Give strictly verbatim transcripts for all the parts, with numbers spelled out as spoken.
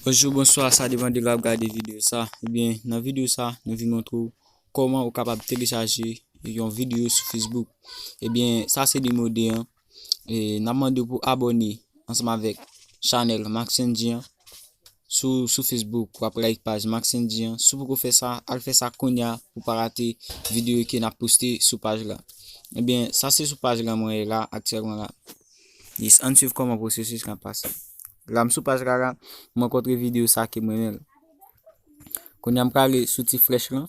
Bonjou, bonswa, sa depann de lè w ap gade videyo sa. Ebyen, nan videyo sa, nou vin montre w kòman ou kapab telechaje yon videyo sou Facebook. Ebyen, sa se nimewo de an. E n ap mande w pou abòne ansanm avèk chanèl Maxendy an sou, sou Facebook. W ap like paj Maxendy an. Si w poko fè sa, al fè sa kounye a pou pa rate videyo ke n ap poste sou paj la. Ebyen, sa se sou paj la mwen ye la, aktyèlman la. Yes, ann swiv kòman pwosesis la pase. La, m sou paj la, la, m rankontre videyo sa ke m renmen l. Kounye a, m prale sou ti flèch lan.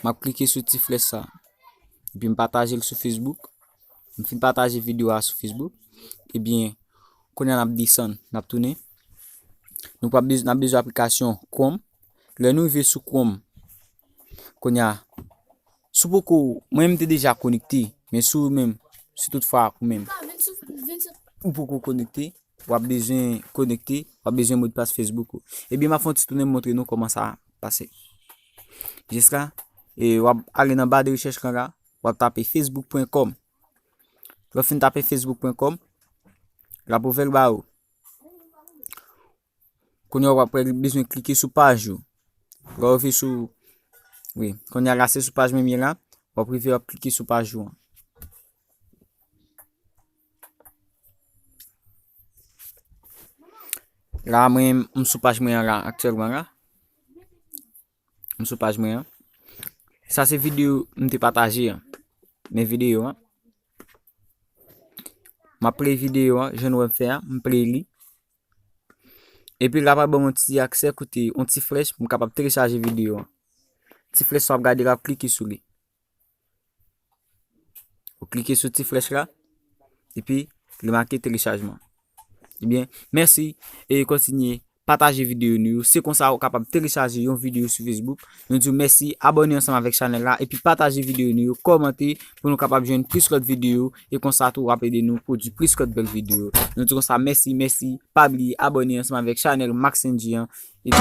M ap klike sou ti flèch sa. Epi m pataje l sou Facebook. M fin pataje videyo a sou Facebook. Ebyen, kounye a, n ap desann, n ap tounen. Nou pap bez-, n ap bezwen aplikasyon Chrome. Lè nou rive sou Chrome, kounye a, si w poko, mwen menm te deja konekte, men si w menm, si toutfwa ou menm, ou poko konekte, w ap bezwen konekte, w ap bezwen modpas Facebook ou. Ebyen, m ap fè yon ti tounen montre nou kòman sa pase. Jis la, e w ap ale nan ba de rechèch lan la, w ap tape facebook pwen kòm. Lè w fin tape facebook pwen kòm, l ap ouvè l ba ou. Kounye a w ap bezwen klike sou paj ou. Lè w rive sou, wi, kounye a la se sou paj mwen m ye la, w ap rive w ap klike sou paj ou an. La mwen, m sou paj mwen an la, aktyèlman la. M sou paj mwen an. Sa se videyo m te pataje an. Men videyo an. M ap play videyo an, jan nou wè m fè a, m play li. Epi l ap ban m yon ti aksè kote yon ti flèch pou m kapab telechaje videyo an. Ti flèch sa w ap gade la, w ap klike sou li. Ou klike sou ti flèch la, epi li make telechajman. Ebyen, mèsi e kontinye pataje videyo nou yo. Se konsa ou kapab telechaje yon videyo sou Facebook. Nou di w mèsi, abòne ansanm avèk chanèl la, epi pataje videyo nou yo, kòmante pou nou kapab jwenn plis lòt videyo, e konsa tou w ap ede nou pwodui plis lòt bèl videyo. Nou di konsa mèsi, mèsi, pa bliye abòne ansanm avèk chanèl Maxendy an. Epi